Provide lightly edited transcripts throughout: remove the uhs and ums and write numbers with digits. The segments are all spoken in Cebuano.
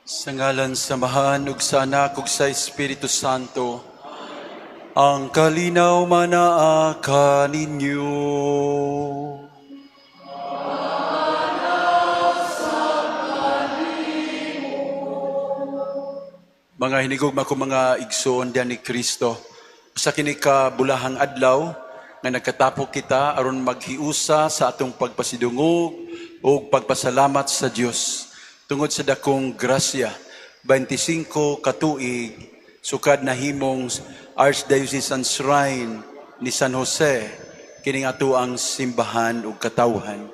Sa ngalan sa Amahan ug sa Anak ug sa Espiritu Santo, ang kalinaw manaa kaninyo. Mga hinigugma ko mga igsoon diyan ni Kristo, sa kini ka bulahang adlaw nga nagkatapok kita aron maghiusa sa atong pagpasidungog ug pagpasalamat sa Dios tungod sa dakong grasya. 25 katuig sukad nahimong Archdiocesan Shrine ni San Jose kining ato ang simbahan ug katawhan.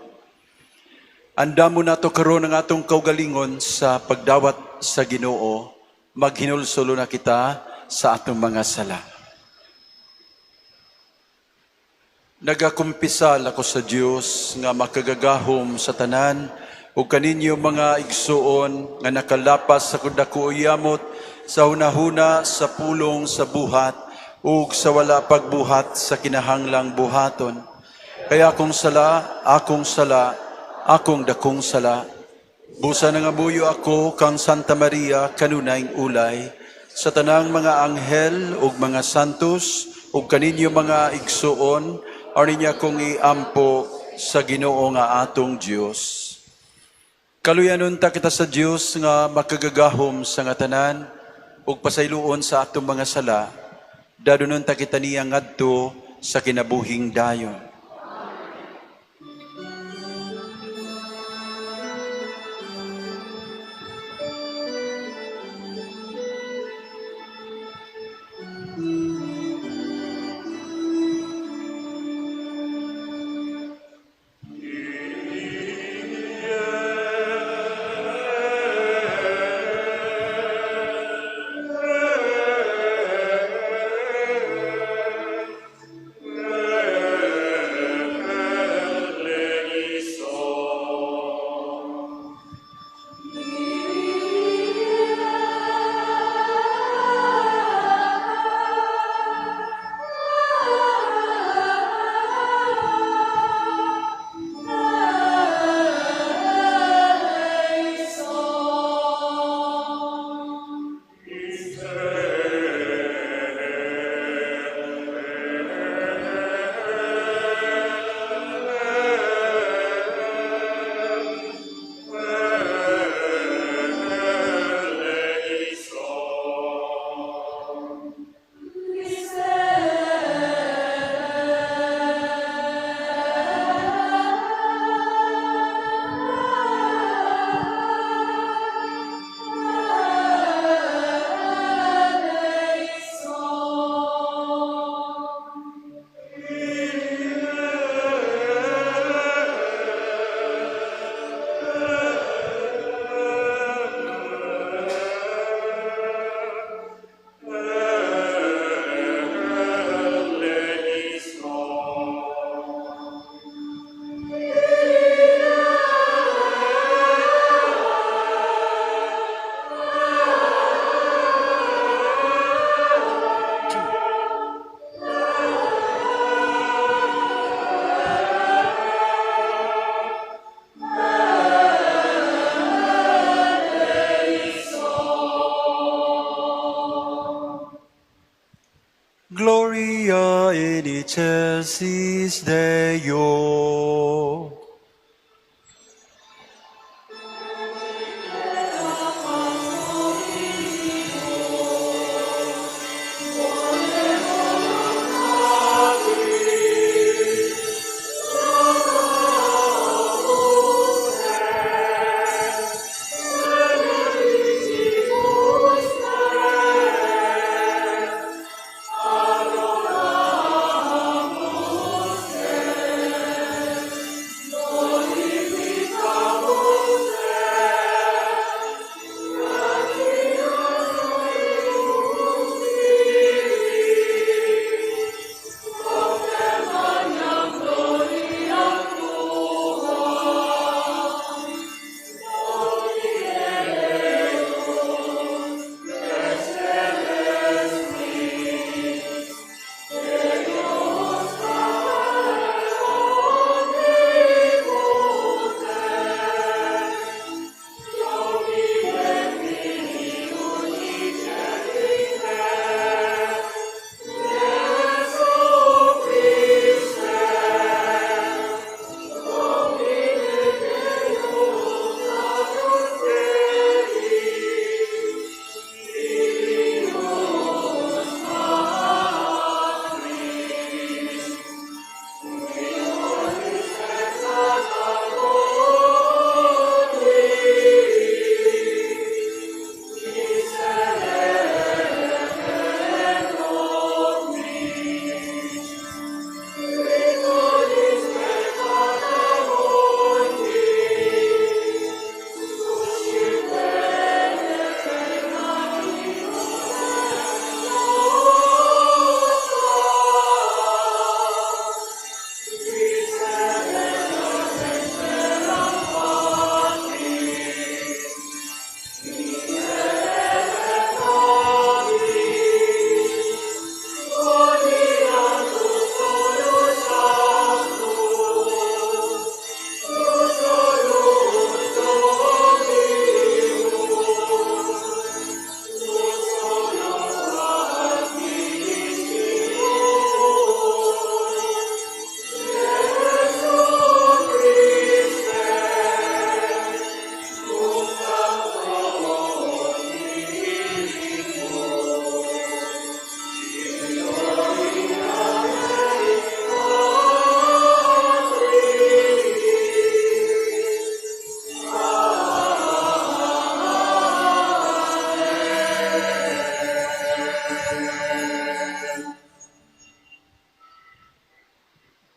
Andamo nato karon ang atong kaugalingon sa pagdawat sa Ginoo. Maghinulsolo na kita sa atong mga sala. Nagakumpisal ako sa Dios nga makagagahom sa tanan ug kaninyo mga igsuon nga nakalapas sa dako yamot sa hunahuna, sa pulong, sa buhat ug sa wala pagbuhat sa kinahanglang buhaton. Kay akong sala, akong sala, akong dakong sala. Busa nangamuyo ako kang Santa Maria kanunayng ulay, sa tanang mga anghel ug mga santos ug kaninyo mga igsuon, aron niya akong iampo sa Ginoo nga atong Dios. Kaluyan unta kita sa Dios nga makagagahom sa nga tanan ug pasayloon sa atong mga sala, dadon unta kita niya ngadto sa kinabuhing dayon. Gloria in excelsis Deo.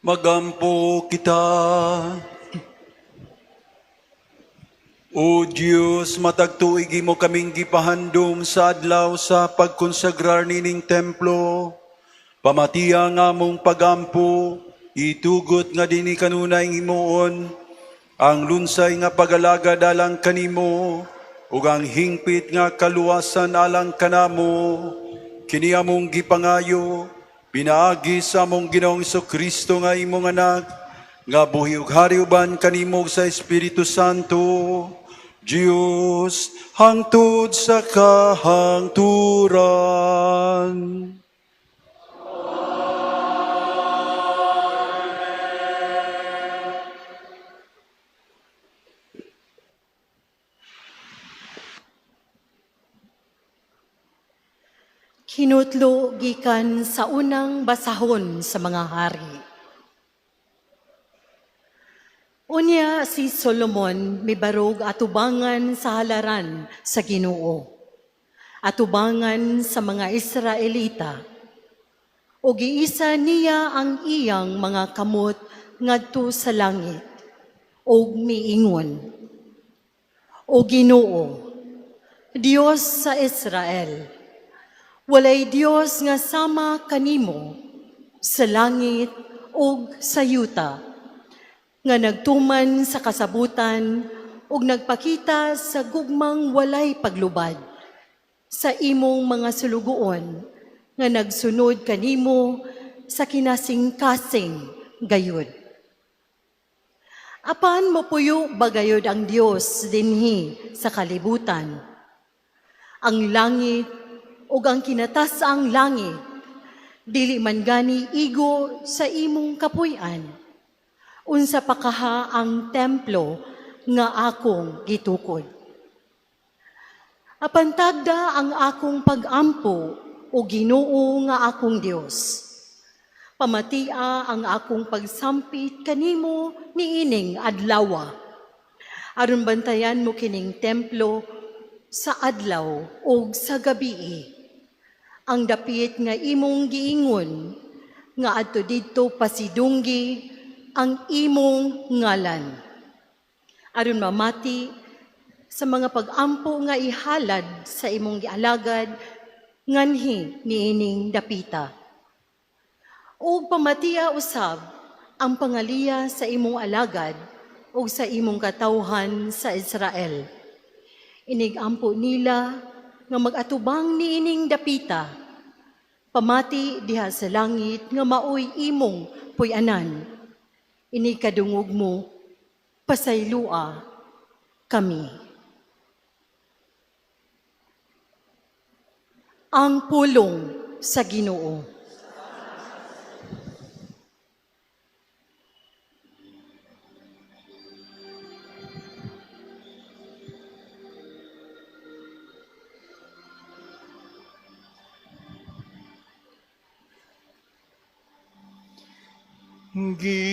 Magampo kita. O Diyos, matag tuig imo kaming gipahandom sa adlaw sa pagkonsagrar nining templo. Pamatia nga among pagampo, itugot nga dinhi kanunay himuon ang lunsay nga pagalagad alang kanimo ug ang hingpit nga kaluwasan alang kanamo. Kini among gipangayo pinaagi sa among Ginoong Kristo nga imong anak, nga buhi ug hari uban kanimo sa Espiritu Santo, Diyos, hangtod sa kahangturan. Hinutlo gikan sa unang basahon sa mga hari. Unya si Solomon mibarog atubangan sa halaran sa Ginoo, atubangan sa mga Israelita. O giisa niya ang iyang mga kamot ngadto sa langit og miingon: "O Ginoo, Dios sa Israel, walay Dios nga sama kanimo sa langit ug sa yuta, nga nagtuman sa kasabutan ug nagpakita sa gugmang walay paglubad sa imong mga sulugoon nga nagsunod kanimo sa kinasingkasing gayud. Apan mopuyo ba gayud ang Dios dinhi sa kalibutan? Ang langit ug ang kinatasaang langit dili man gani igo sa imong kapuy-an. Unsa pa kaha ang templo nga akong gitukod? Apan tagda ang akong pag-ampo, o Ginoo nga akong Dios. Pamatia ang akong pagsampit kanimo niining adlawa, aron bantayan mo kining templo sa adlaw ug sa gabii, ang dapit nga imong giingon nga adto didto pasidunggi ang imong ngalan, aron mamati sa mga pag-ampo nga ihalad sa imong gialagad nganhi niining dapita. Ug pamatia usab ang pangaliya sa imong alagad ug sa imong katawhan sa Israel. Inig-ampo nila nga mag-atubang niining dapita, pamati diha sa langit nga maoy imong puy-anan. Inig kadungog mo, pasaylua kami." Ang pulong sa Ginoo. Ginoo,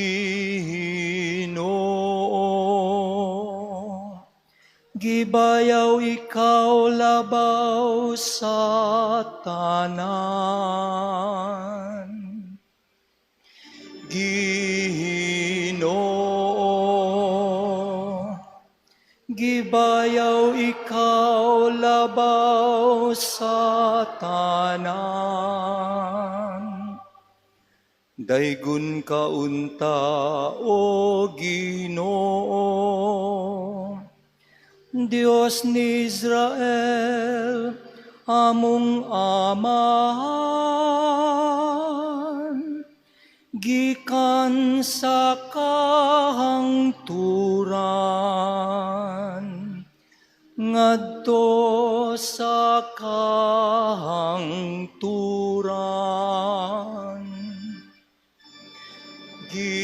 gibayaw ikaw labaw sa tanan. Ginoo, gibayaw ikaw labaw sa tanan. Daygon ka unta, O Ginoo, Dios ni Israel, among Amahan, gikan sa kahangturan ngadto sa kahangturan. Ginoo,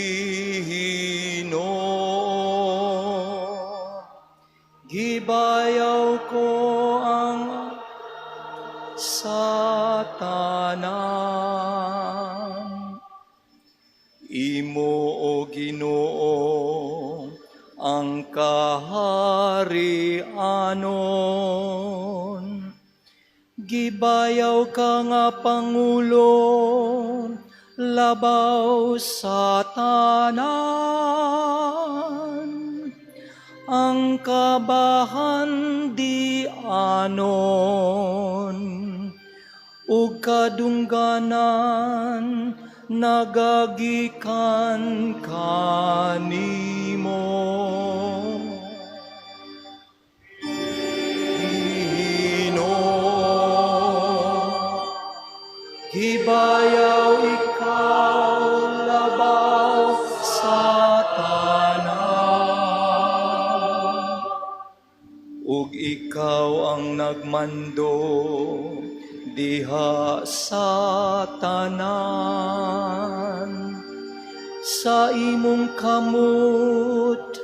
gibayaw ko ang sa tanan. Imo, O Ginoo, ang kaharianon. Gibayaw ka nga pangulo. labaw sa tanan, ang kabahan di anon ug kadungganan nagagikan kanimo. Ginoo, gibayaw ikaw labaw sa tanan, ug ikaw ang nagmando diha sa tanan. Sa imong kamot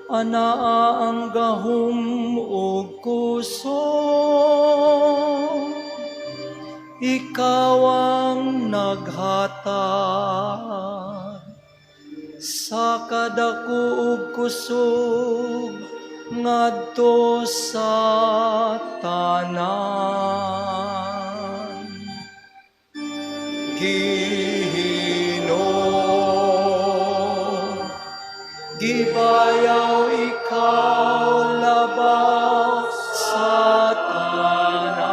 anaa ang gahom ug kusog, ikaw ang naghatag sa kadako ug kusog ngadto sa tanan. Ginoo, gibayaw ikaw labaw sa tanan.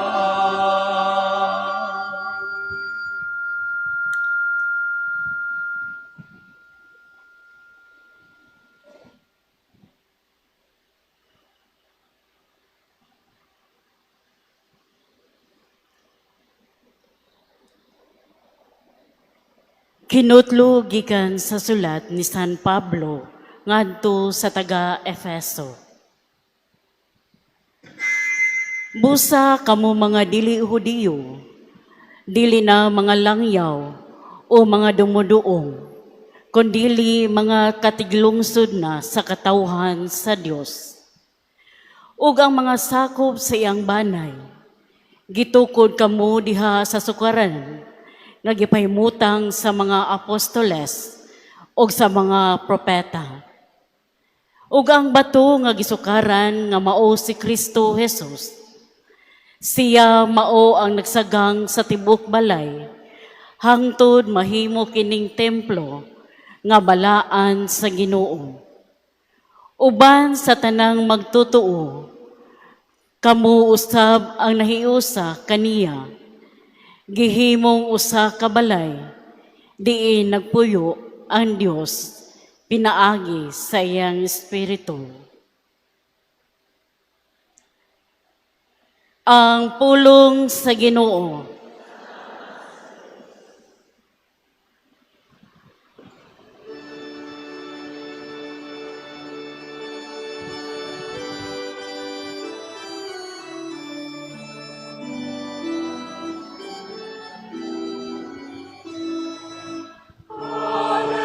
Kinutlo gikan sa sulat ni San Pablo ngadto sa taga Efeso. Busa kamo mga dili Hudiyo, dili na mga langyaw o mga dumuduong, kundili mga katiglungsod na sa katawhan sa Dios. Ug ang mga sakop sa iyang banay, gitukod kamo diha sa sukaran nga gipahimutang sa mga apostoles ug sa mga propeta. Ug ang bato nga gisukaran nga mao si Kristo Jesus. Siya mao ang nagsagang sa tibok balay hangtod mahimo kining templo nga balaan sa Ginoo. Uban sa tanang magtutuo, kamo usab ang nahiusa kaniya, gihimong usa ka balay, diin nagpuyo ang Dios pinaagi sa iyang espiritu. Ang pulong sa Ginoo. Alleluia.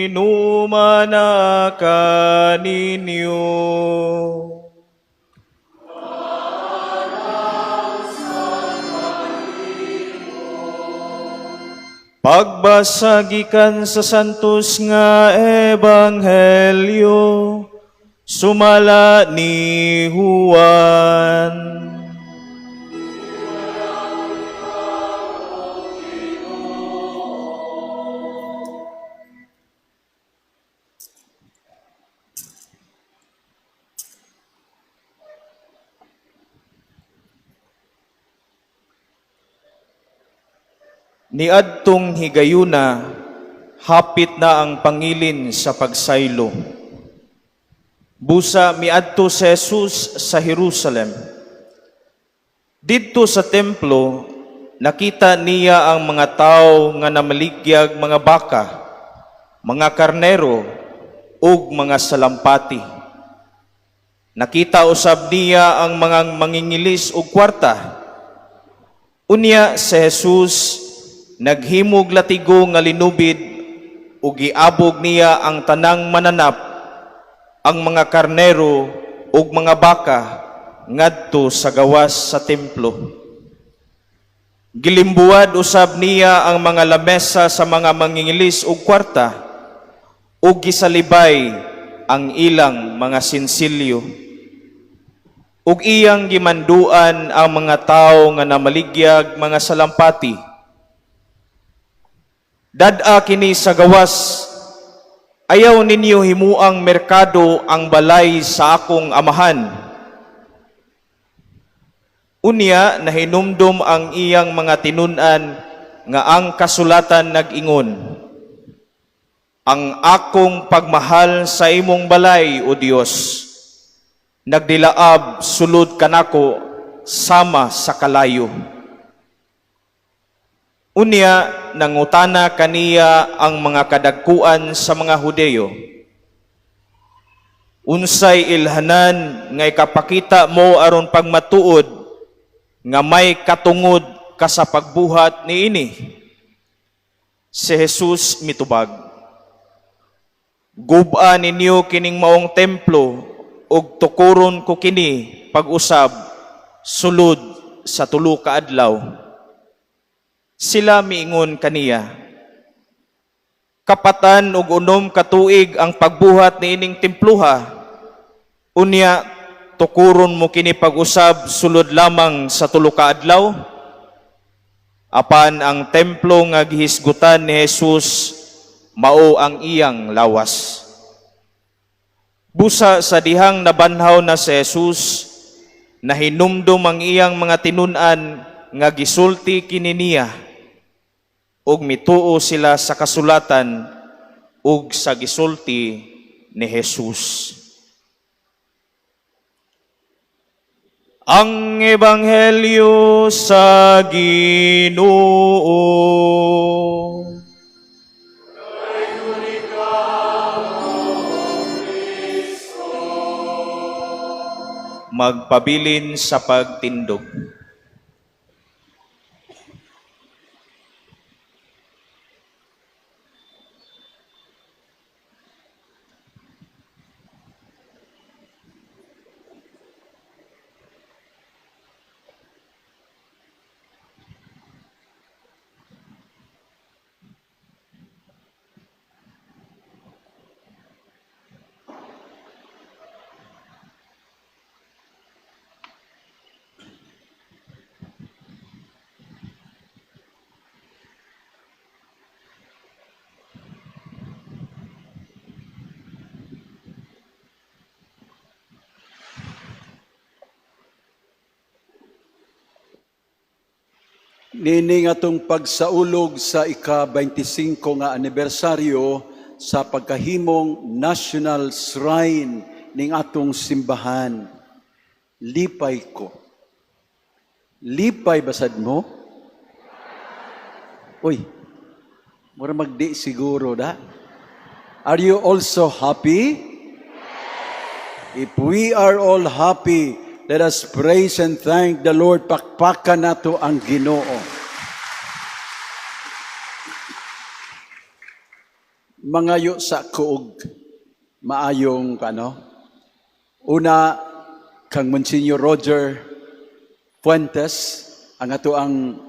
Hinuma na kaninyo. Pagbasa gikan sa Santos nga Ebanghelyo sumala ni Juan. Niadtong higayuna, hapit na ang pangilin sa pagsaylo. Busa miadto si Jesus sa Jerusalem. Didto sa templo, nakita niya ang mga tao nga namaligyag mga baka, mga karnero, ug mga salampati. Nakita usab niya ang mga mangingilis og kwarta. Unya si Jesus naghimog latigo nga linubid ug giabog niya ang tanang mananap, ang mga karnero ug mga baka ngadto sa gawas sa templo. Gilimbuwad usab niya ang mga lamesa sa mga mangingilis og kwarta ug gisalibay ang ilang mga sinsilyo. Ug iyang gimanduan ang mga tawo nga namaligyag mga salampati. "Dad-a kini sa gawas. Ayaw ninyo himuang merkado ang balay sa akong Amahan." Unya nahinumdom ang iyang mga tinun-an nga ang kasulatan nag-ingon, "Ang akong pagmahal sa imong balay, O Dios, nagdilaab sulod kanako sama sa kalayo." Unya nangutana kaniya ang mga kadagkuan sa mga Hudeyo, "Unsay ilhanan nga ikapakita mo aron pagmatuod nga may katungod ka sa pagbuhat niini?" Si Jesus mitubag, "Gub-a ninyo kining maong templo ug tukuron ko kini pag-usab sulod sa 3 ka adlaw." Sila miingon kaniya, "406 ka tuig ang pagbuhat niining templuha. Unya tukuron mo kini pag-usab sulod lamang sa 3 ka adlaw?" Apan ang templo nga gihisgutan ni Jesus mao ang iyang lawas. Busa sa dihang nabanhaw na si Jesus, nahinumdom ang iyang mga tinun-an nga gisulti kini niya, ug mituo sila sa kasulatan ug sa gisulti ni Jesus. Ang Ebanghelyo sa Ginoo. Magpabilin sa pagtindog. Nining atong pagsaulog sa ika-25 nga anibersaryo sa pagkahimong National Shrine ning atong simbahan. Lipay ko. Lipay basad mo? Uy, mura magdi siguro da. Are you also happy? If we are all happy, let us praise and thank the Lord. Pakpakan nato ang Ginoo. Mangayo sa ko og maayong ano. Una kang Monsignor Roger Fuentes, ang atoang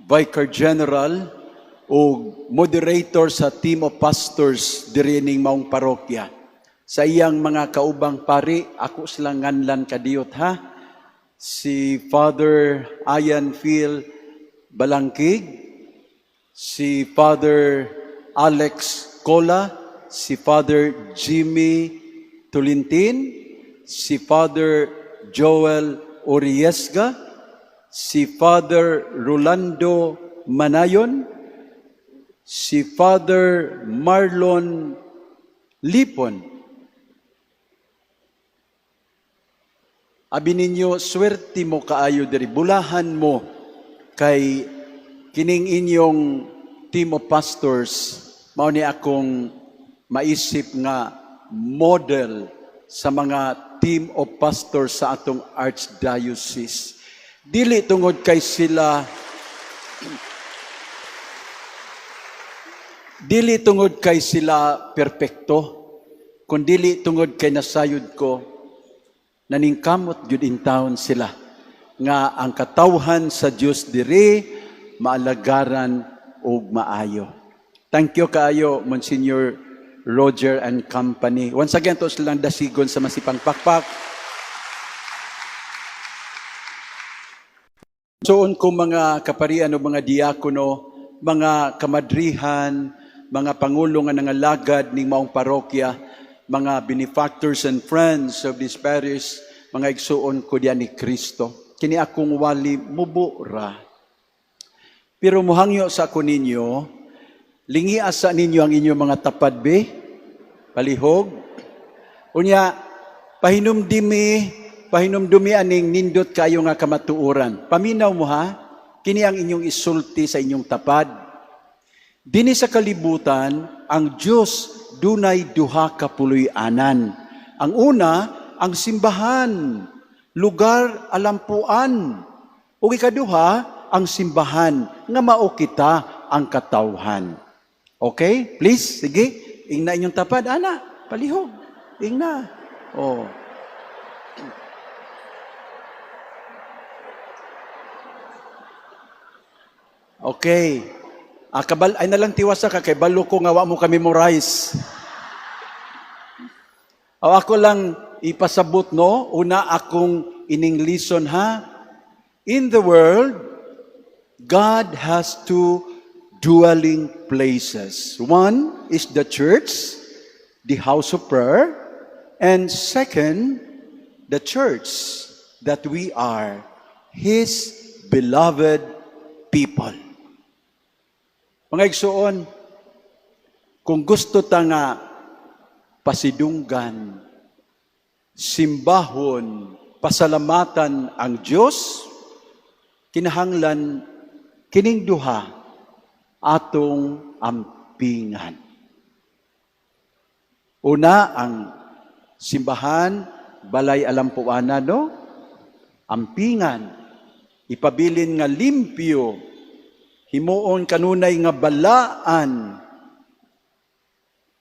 Vicar General o moderator sa team of pastors diri ning maong parokya. Sa iyang mga kaubang pari, ako silang nganlan kadiyot ha. Si Father Ian Phil Balangkig, si Father Alex Cola, si Father Jimmy Tulintin, si Father Joel Oriesga, si Father Rolando Manayon, si Father Marlon Lipon. Abi ninyo, swerte mo kaayo diri, bulahan mo kay kining inyong team of pastors, mao ni akong maisip nga model sa mga team of pastors sa atong archdiocese. Dili tungod kay sila perpekto, kundili tungod kay nasayod ko naningkamot gyud in town sila nga ang katawhan sa Dios diri maalagaran og maayo. Thank you kaayo, Monsignor Roger and Company. Once again, to silang dasigon sa masipang pakpak. Suon ko mga kaparian o mga diakono, mga kamadrihan, mga pangulo nga nangalagad ning maong parokya, mga benefactors and friends of this parish, mga igsuon ko diyan ni Kristo. Kini akong wali mubura. Pero muhangyo sa ako ninyo, lingi asa ninyo ang inyong mga tapad be, palihog. Unya, pahinumdumi aning nindot kayo nga kamatuoran. Paminaw mo ha, kini ang inyong isulti sa inyong tapad. Dini sa kalibutan, ang Diyos dunay duha ka puloy-anan. Ang una, ang simbahan, lugar alampuan. Ug ikaduha, ang simbahan nga mao kita ang katawhan. Okay? Please, sige. Ingna inyong tapad, ana, palihog. Ingna. Oh. Okay. Ah, kabal ay nalang tiwasa ka kay balo ko nga wa mo ka memorize. O ako lang ipasabot, no, una akong ining lesson ha. In the world, God has two dwelling places. One is the church, the house of prayer, and second, the church that we are, His beloved people. Mga igsuon, kung gusto ta nga pasidunggan, simbahon, pasalamatan ang Dios, kinahanglan kining duha atong ampingan. Una, ang simbahan, balay alampuana, no? Ampingan, ipabilin nga limpyo, himuon kanunay nga balaan.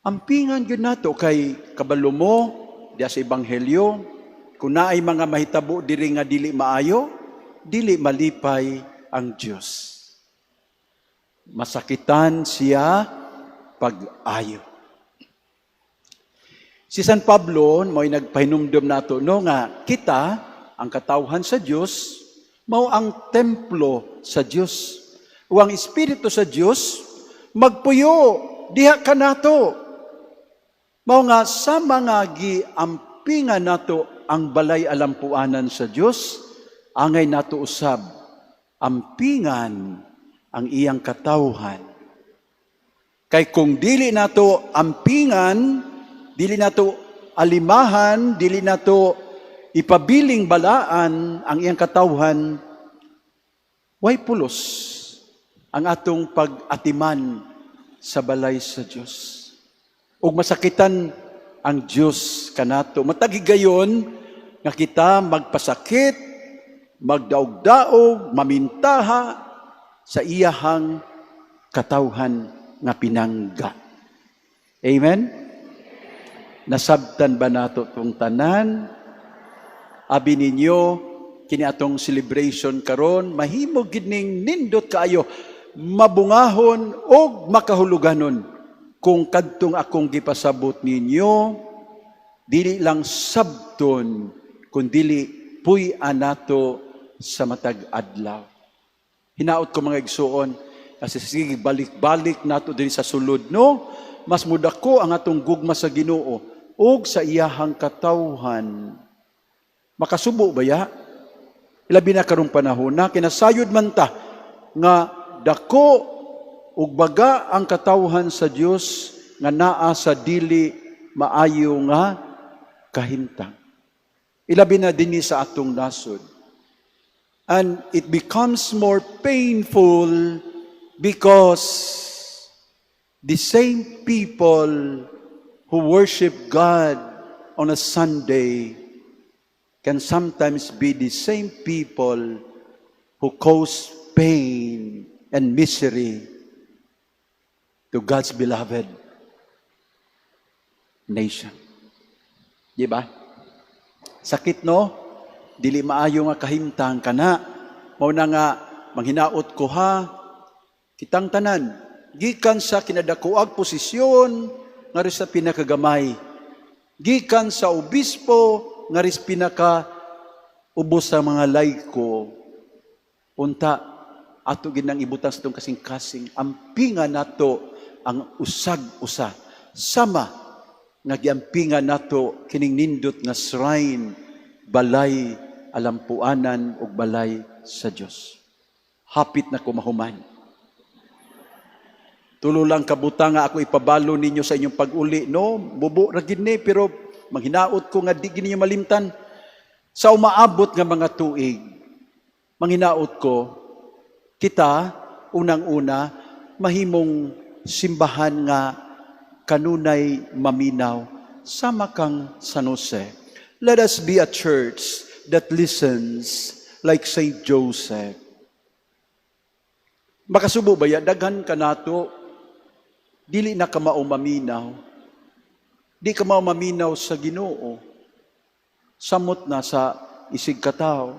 Ampingan gyud nato kay kabalo mo diya sa ebanghelyo, kung naay mga mahitabo diri nga dili maayo, dili malipay ang Dios. Masakitan siya pag-ayo. Si San Pablo mo'y nagpahinumdom nato, no, nga kita ang katawhan sa Dios, mao ang templo sa Dios. O ang Espiritu sa Dios magpuyo diha kanato. Mao nga sa mga giampingan nato ang balay alampuanan sa Dios, angay nato usab ampingan ang iyang katawhan. Kay kung dili nato ampingan, dili nato alimahan, dili nato ipabiling balaan ang iyang katawhan, way pulos ang atong pag-atiman sa balay sa Dios. Ug masakitan ang Dios kanato. Matag higayon nga kita magpasakit, magdaog-daog, mamintaha sa iyahang katawhan nga pinangga. Amen? Nasabtan ba nato tong tanan? Abi ninyo, kini atong celebration karon mahimo gid ning nindot kaayo, mabungahon og makahuluganon kung kadtong akong gipasabot ninyo dili lang sabton kundili puy-an nato sa matag adlaw. Hinaot ko, mga igsuon, kasi sige balik-balik nato diri sa sulod, no, mas mudako ang atong gugma sa Ginoo ug sa iyahang katawhan. Makasubo ba ya? Ilabi na karong panahon na kinasayod man ta nga dako ug baga ang katawhan sa Dios nga naa sa dili maayo nga kahimtang. Ilabi na dinhi sa atong nasod. And it becomes more painful because the same people who worship God on a Sunday can sometimes be the same people who cause pain and misery to God's beloved nation. Di ba? Sakit, no? Dili maayo nga kahimtang kana. Mao na nga manghinaot ko ha, kitang tanan gikan sa kinadakuag posisyon nga sa pinakagamay, gikan sa obispo nga sa pinaka ubos sa mga laiko, unta ato ginang ibutang sa atong kasing-kasing, ampinga nato ang usag-usa sama nga giampinga nato kining nindot nga shrine, balay alampuanan ug balay sa Dios. Hapit na ko mahuman. Tulo lang kabutang nga ako ipabalo ninyo sa inyong pag-uli, no? Bubo ra gid ni, pero manghinaot ko nga di gid ninyo malimtan. Sa umaabot nga mga tuig, manghinaot ko, kita, unang-una, mahimong simbahan nga kanunay maminaw sama kang San Jose. Let us be a church that listens like Saint Joseph. Makasubo ba ya? Daghan ka nato, dili na ka mao maminaw. Di ka mao maminaw sa Ginoo. Samot na sa isig katawo.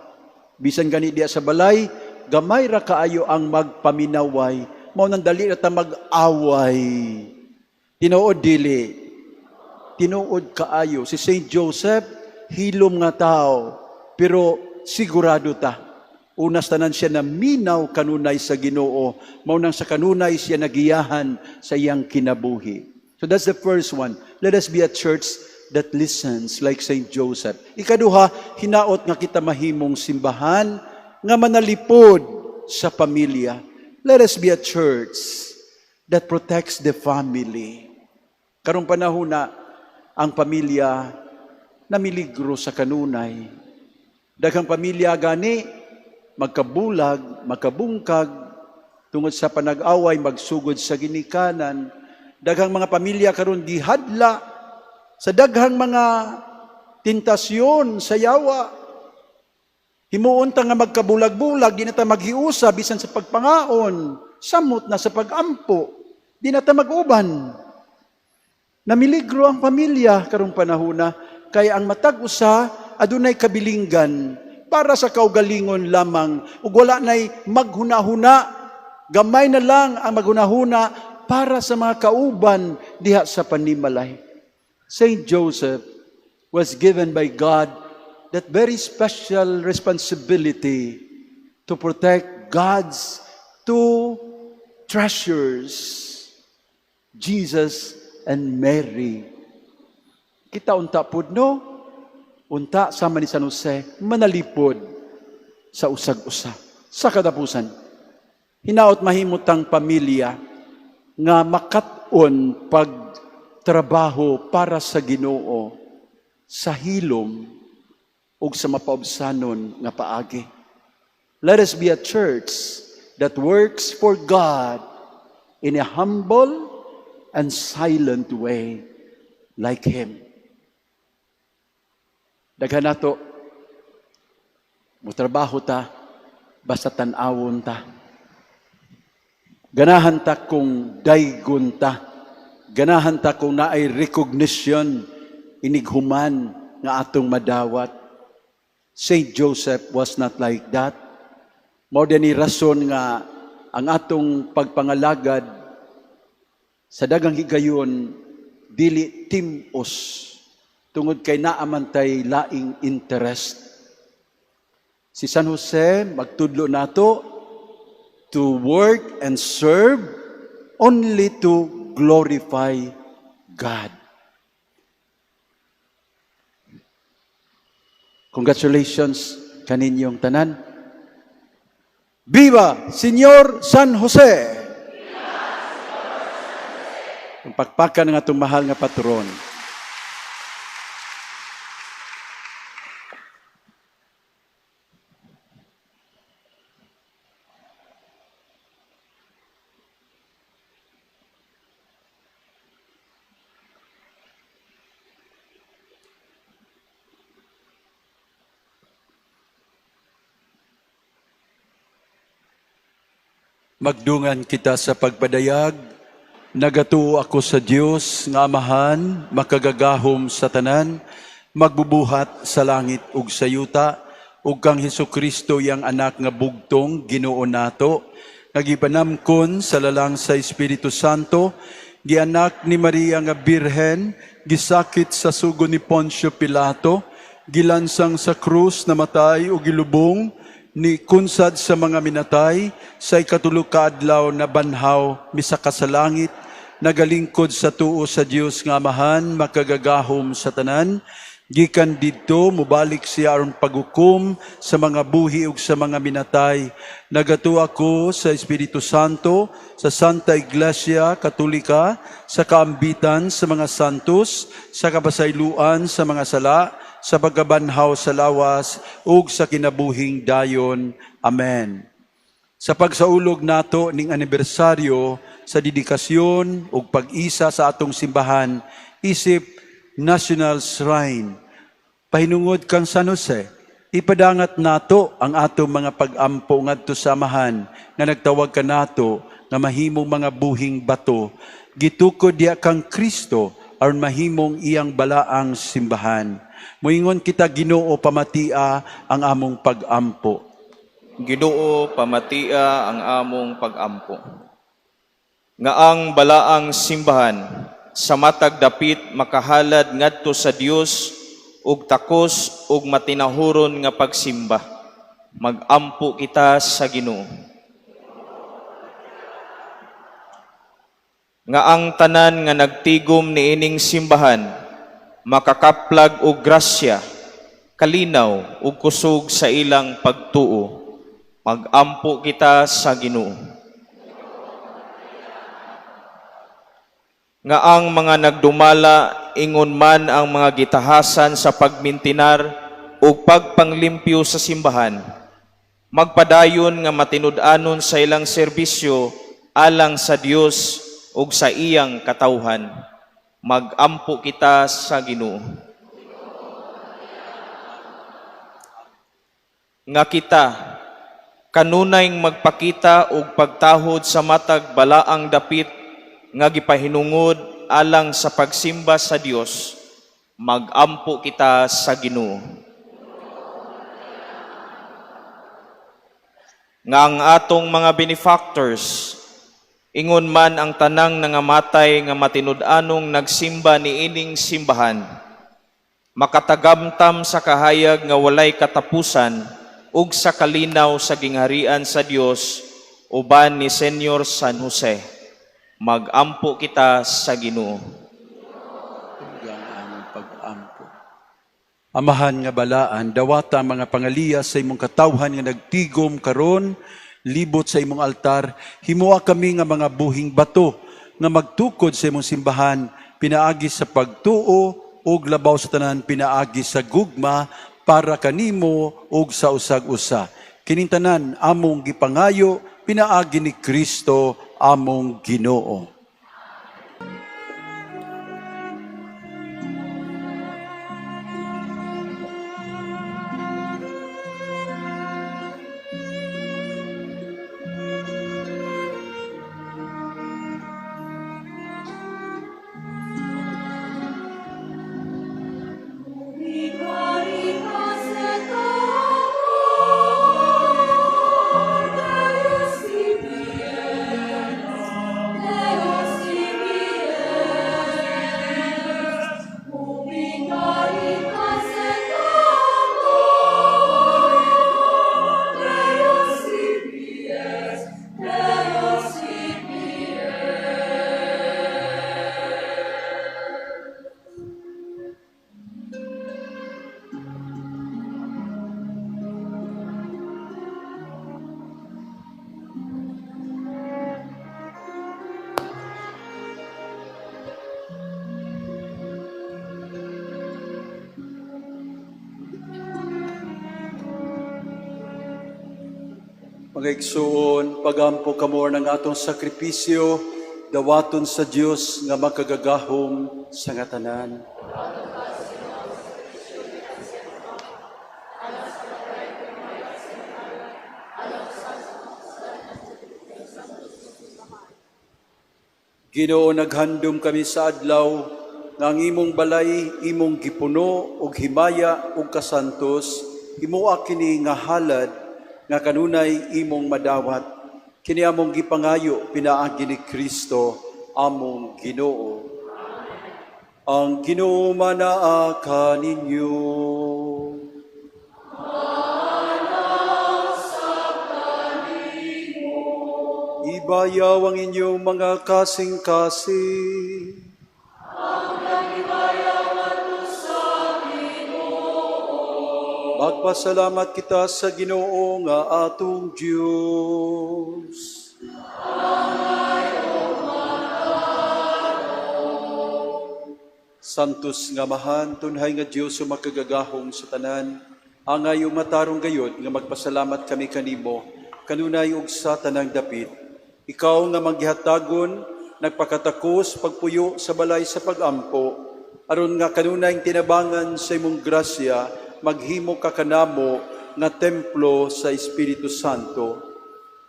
Bisan gani diya sa balay, gamay ra kaayo ang magpaminaway. Mao nang dali ra ta mag-away. Tinuod, dili? Tinuod kaayo. Si Saint Joseph, hilom nga tao, pero sigurado ta. Unas tanan siya naminaw kanunay sa Ginoo, mao nang sa kanunay siya nagiyahan sa iyang kinabuhi. So that's the first one. Let us be a church that listens like Saint Joseph. Ikaduha, hinaot nga kita mahimong simbahan nga manalipod sa pamilya. Let us be a church that protects the family. Karong panahon na ang pamilya namiligro sa kanunay. Daghang pamilya gani magkabulag, magkabungkag, tungod sa panag-away, magsugod sa ginikanan. Daghang mga pamilya karon gihadla sa daghang mga tentasyon sa yawa. Himuon ta nga magkabulag-bulag, di na ta maghiusa bisan sa pagpangaon, samot na sa pagampo, di na ta mag-uban. Namiligro ang pamilya karong panahona kay ang matag usa adunay kabilinggan para sa kaugalingon lamang ug wala nay maghunahuna, gamay na lang ang maghunahuna para sa mga kauban diha sa panimalay. Saint Joseph was given by God that very special responsibility to protect God's two treasures, Jesus and Mary. Kita unta pud, no? Unta sama ni San Jose, manalipod sa usag-usa. Sa katapusan, hinaot mahimo tang pamilya nga makat-on pagtrabaho para sa Ginoo sa hilom ug sa mapaubsanon nga paagi. Let us be a church that works for God in a humble and silent way like Him. Daghan nato, mutrabaho ta, basta tan-awon ta. Ganahan ta kung daygon ta, Ganahan ta kung naay recognition inighuman nga atong madawat. Saint Joseph was not like that. Mao ni rason nga ang atong pagpangalagad sa daghang higayon dili tim-os tungod kay naa man tay laing interest. Si San Jose magtudlo nato to work and serve only to glorify God. Congratulations kaninyong tanan. Viva Señor San Jose! Ang pakpakan ng atong mahal nga patron. Magdungan kita sa pagpadayag. Nagatuo ako sa Dios nga Amahan, makagagahom sa tanan, magbubuhat sa langit ug sa yuta, ug kang Hesukristo iyang anak nga bugtong Ginoo nato, nga gipanamkon sa lalang sa Espiritu Santo, gianak ni Maria nga Birhen, gisakit sa sugo ni Poncio Pilato, gilansang sa krus, namatay ug gilubong, ni kunsad sa mga minatay, sa ikatulo ka adlaw na banhaw, misaka sa langit, nagalingkod sa tuo sa Dios nga Amahan, makagagahom sa tanan. Gikan didto mobalik siya aron paghukom sa mga buhi ug sa mga minatay. Nagatuo ako sa Espiritu Santo, sa Santa Iglesia Katolika, sa kaambitan sa mga santos, sa kapasayloan sa mga sala, sa pagkabanhaw sa lawas ug sa kinabuhing dayon. Amen. Sa pagsaulog nato ning anibersaryo sa dedikasyon ug pag-isa sa atong simbahan isip National Shrine, pahinungod kang San Jose, ipadangat nato ang atong mga pag-ampo ngadto sa Amahan nga nagtawag kanato nga mahimong mga buhing bato, gitukod diha kang Kristo aron mahimong iyang balaang simbahan. Moingon kita, Ginoo, pamatia ang among pag-ampo. Ginoo, pamatia ang among pag-ampo. Nga ang balaang simbahan sa matag dapit makahalad ngadto sa Dios ug takos ug matinahuron nga pagsimba. Magampo kita sa Ginoo. Nga ang tanan nga nagtigom niining simbahan makakaplag og grasya, kalinaw ug kusog sa ilang pagtuo. Magampo kita sa Ginoo. Nga ang mga nagdumala ingon man ang mga gitahasan sa pagmintinar ug pagpanglimpyo sa simbahan, magpadayon nga matinud-anon sa ilang serbisyo alang sa Dios ug sa iyang katawhan. Magampo kita sa Ginoo. Nga kita kanunay magpakita og pagtahod sa matag balaang dapit nga gipahinungod alang sa pagsimba sa Dios. Magampo kita sa Ginoo. Nga ang atong mga benefactors ingon man ang tanang nangamatay nga matinud-anong nagsimba niining simbahan, makatagamtam sa kahayag nga walay katapusan ug sa kalinaw sa gingharian sa Dios uban ni Senyor San Jose. Magampo kita sa Ginoo. Ang among pag-ampo. Amahan nga balaan, dawata ang mga pangaliya sa imong katawhan nga nagtigom karon libot sa imong altar. Himoa kami nga mga buhing bato nga magtukod sa imong simbahan pinaagi sa pagtuo ug labaw sa tanan pinaagi sa gugma para kanimo ug sa usag-usa. Kining tanan among gipangayo pinaagi ni Kristo among Ginoo. Mga igsuon, pagampo kamo ng atong sakripisyo, dawaton sa Dios nga makagagahom sa nga tanan. Ginoo, naghandom kami sa adlaw nga ang imong balay imong gipuno og himaya ug kasantos, himoa kini nga halad nga kanunay imong madawat. Kini among gipangayo pinaagi ni Kristo among Ginoo. Ang Ginoo manaa kaninyo. Ibayaw ang inyong mga kasing-kasing. Magpasalamat kita sa Ginoo nga atong Dios. Santos nga Amahan, tunhay nga Dios ug makagagahom sa tanan, angay ug matarong gayod nga magpasalamat kami kanimo, kanunay ug sa tanang dapit. Ikaw nga manggihatagon, nagpakatakos pagpuyo sa balay sa pagampo, aron nga kanunay tinabangan sa imong grasya, maghimo ka kanamo nga templo sa Espiritu Santo.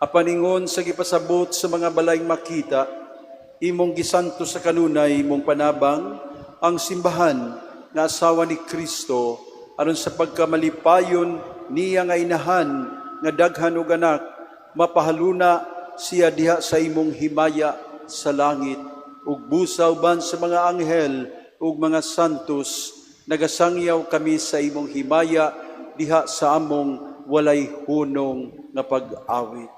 Apan ingon sa gipasabot sa mga balayng makita, imong gisanto sa kanunay imong panabang ang simbahan nga asawa ni Kristo, aron sa pagkamalipayon niya nga inahan nga daghan og anak, mapahaluna siya diha sa imong himaya sa langit, ug busa uban sa mga anghel ug mga santos nagasangyaw kami sa imong himaya diha sa among walay hunong nga pag-awit.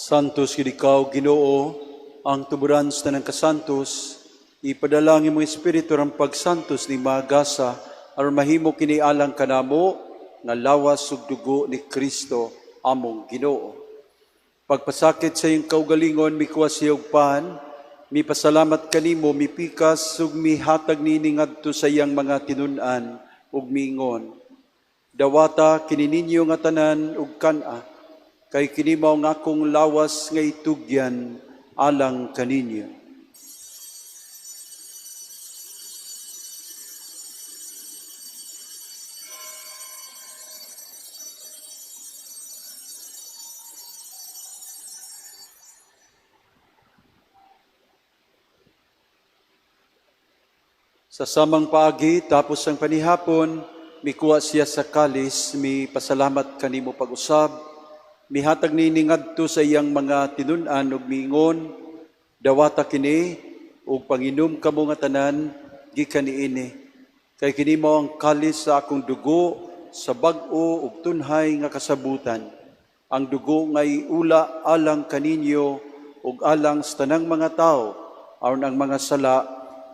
Santos gid ikaw, Ginoo, ang tuburan sa tanang kasantos, ipadala ang imong Espiritu ang pagsantos ni magasa aron mahimo kini alang kanamo nga lawas ug dugo ni Kristo among Ginoo. Pagpasakit sa iyang kaugalingon, mikuha siya og pan, mipasalamat kanimo, mipikas ug mihatag niini ngadto sa iyang mga tinun-an ug miingon: "Dawata kini ninyo nga tanan ug kan-a, kay kini mao ang akong lawas nga itugyan alang kaninyo." Sa samang paagi, tapos ang panihapon, mikuha siya sa kalis, mi pasalamat kanimo pag-usab, Mihatag niini ngadto sa iyang mga tinun-an ug miingon, "Dawata kini ug panginom kamo nga tanan gikan niini. Kay kini mao ang kalis sa akong dugo sa bag-o ug tunhay nga kasabutan. Ang dugo nga iula alang kaninyo ug alang sa tanang mga tawo aron ang mga sala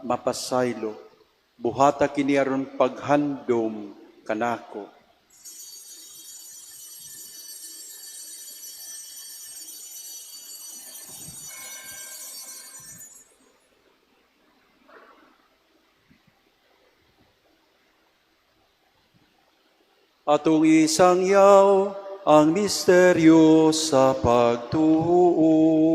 mapasaylo. Buhata kini aron paghandom kanako." Atong isangyaw ang misteryo sa pagtuo.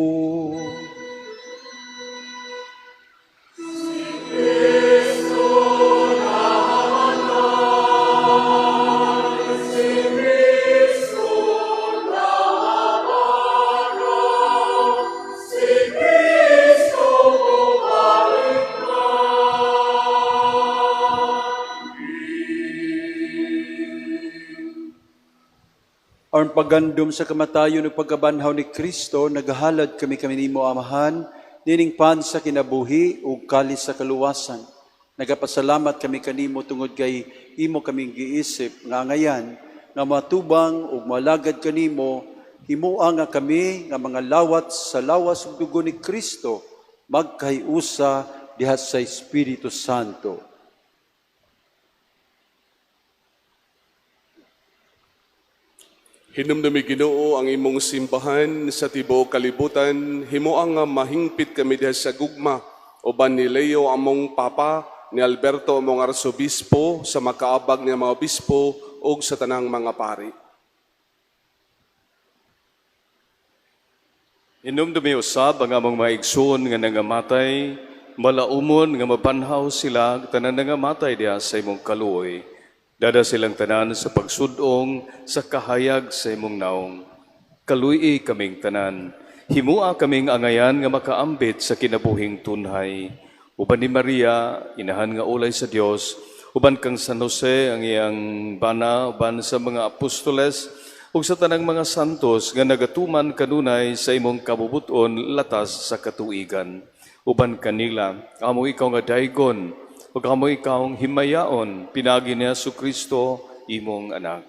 Aron pagandom sa kamatayon ug pagkabanhaw ni Kristo, nagahalad kami nimo, Amahan, nining pan sa kinabuhi ug kalis sa kaluwasan. Nagapasalamat kami kanimo tungod kay imo kaming giisip nga angayan nga matubang ug malagad kanimo, himoa nga kami nga mga lawat sa lawas ug dugo ni Kristo magkahiusa diha sa Espiritu Santo. Hinumdumi, Ginoo, ang imong simbahan sa tibuok kalibutan, himoa nga mahingpit kami diha sa gugma uban ni Leo among Papa, ni Alberto among Arsobispo, sa makaabag niya mga obispo ug sa tanang mga pari. Hinumdumi usab ang among mga igsoon nga nangamatay, malaumon nga mabanhaw sila tanan nangamatay diha sa imong kaluoy. Dada silang tanan sa pagsudong sa kahayag sa imong naong. Kaluy-i kaming tanan. Himua kaming angayan nga makaambit sa kinabuhing tunhay. Uban ni Maria, inahan nga ulay sa Dios, uban kang San Jose ang iyang bana, uban sa mga apostoles, ug sa tanang mga santos nga nagatuman kanunay sa imong kabubuton latas sa katuigan. Uban kanila, amo ikaw nga daygon, ug amo ikaw himayaon, pinaagi ni Hesus Kristo, imong anak.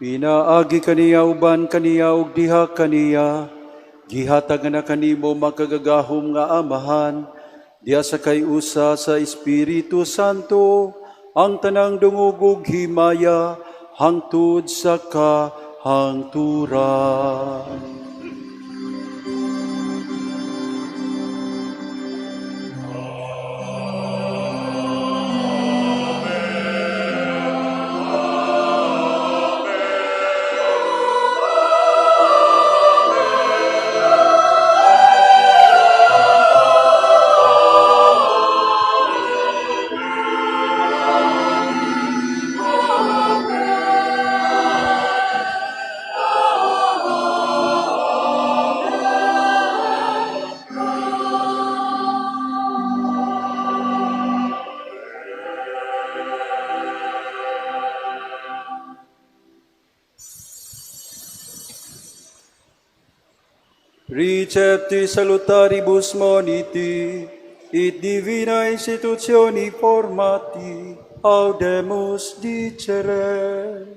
Pinaagi kaniya, uban kaniya ug diha kaniya, gihatag na kanimo, makagagahom nga Amahan, diha sa kay-usa sa Espiritu Santo, ang tanang dungog ug himaya hangtod sa kahangturan. Recepti salutaribus moniti, et divina institutioni formati, audemus dicere.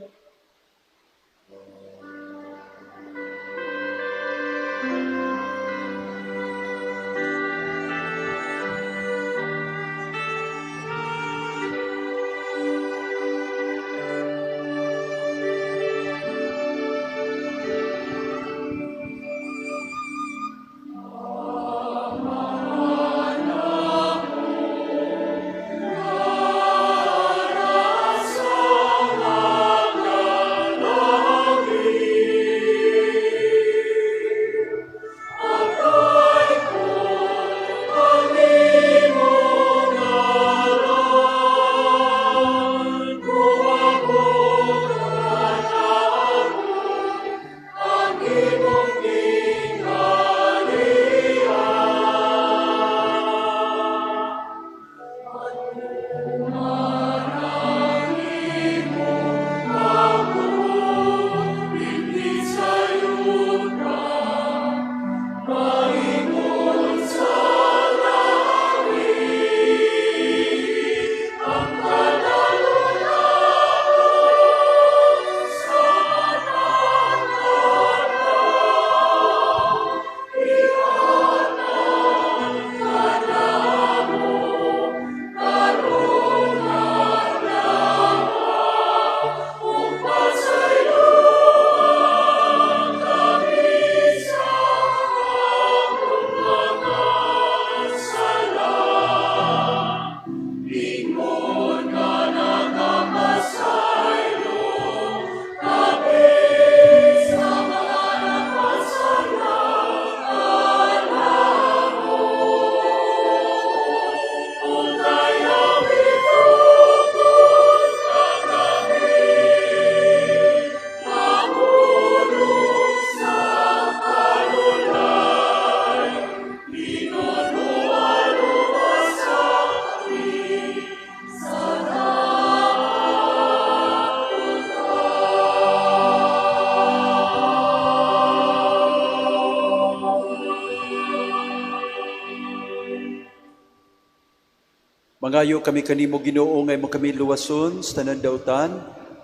Mangayo kami kanimo, Ginoo, nga imo kami luwason sa tanan dautan.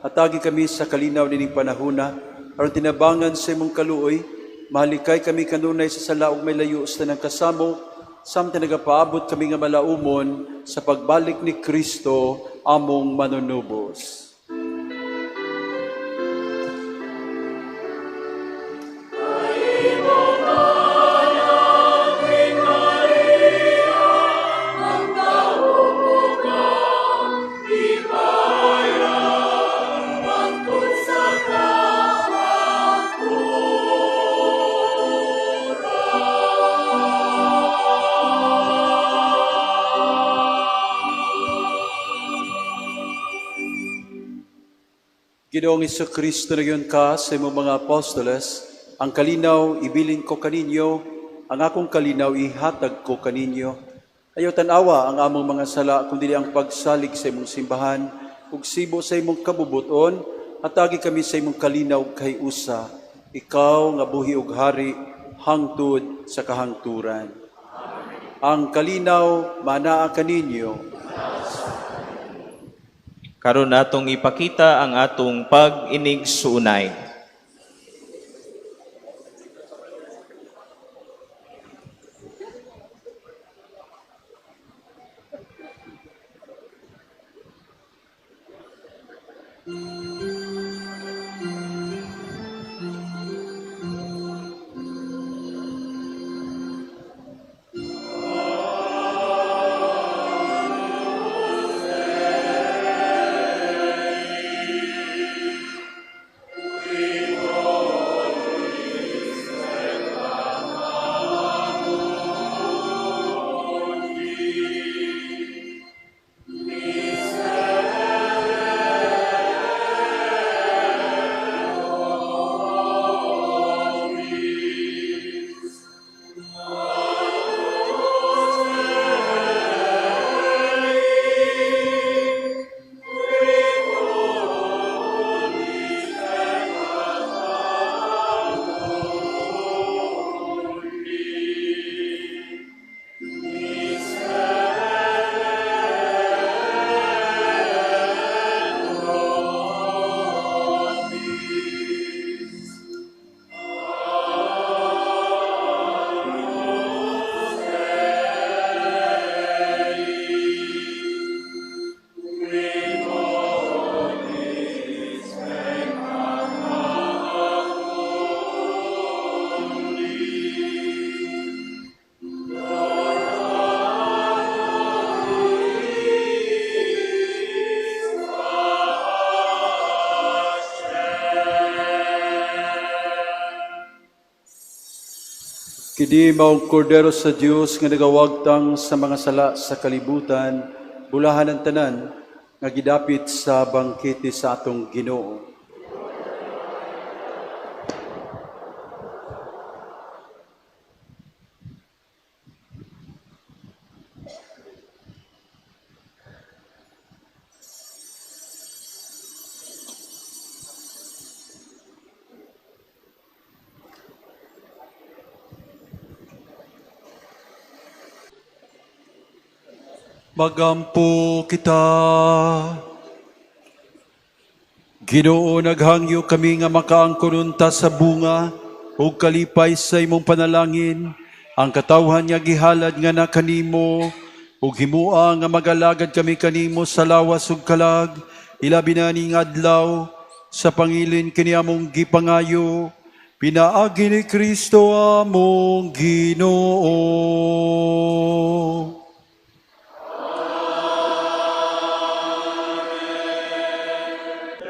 Hatagi kami sa kalinaw nining panahona aron tinabangan sa imong kaluoy, mahalikay kami kanunay sa sala ug may layo sa tanang kasamo samtang nagapaabot kami nga malaumon sa pagbalik ni Kristo among manunubos. Ginoong Kristo, nag-ingon ka sa imong mga apostoles, "Ang kalinaw ibilin ko kaninyo, ang akong kalinaw ihatag ko kaninyo." Ayaw tan-awa ang among mga sala, kundi ang pagsalig sa imong simbahan, ug sibo sa imong kabubuton, hatagi kami sa imong kalinaw kay usa, ikaw nga buhi ug hari hangtod sa kahangturan. Ang kalinaw manaa kaninyo. Karon atong ipakita ang atong pag-inigsuunay. Kini maong kordero sa Dios nga nagawagtang sa mga sala sa kalibutan, bulahan ang tanan nga gidapit sa bangkete sa atong Ginoo. Magampo kita. Ginoo, naghangyo kami nga makaangkon unta sa bunga ug kalipay sa imong panalangin ang katawhan nga gihalad nga na kanimo, ug himua nga magalagad kami kanimo sa lawas ug kalag, ilabi na ning adlaw sa pangilin. Kini among gipangayo pinaagi ni Kristo among Ginoo.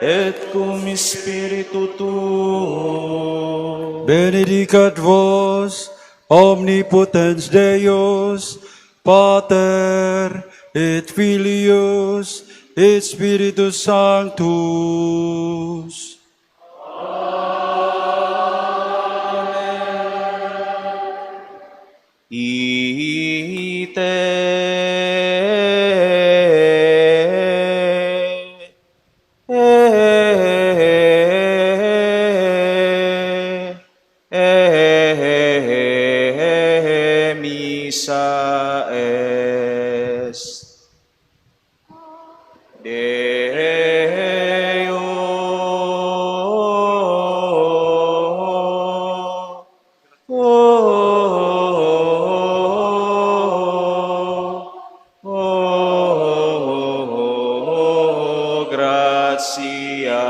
Et cum spiritu tuo. Benedicat vos omnipotens Deus, Pater et Filius et Spiritus Sanctus. Ite missa est. Grasya.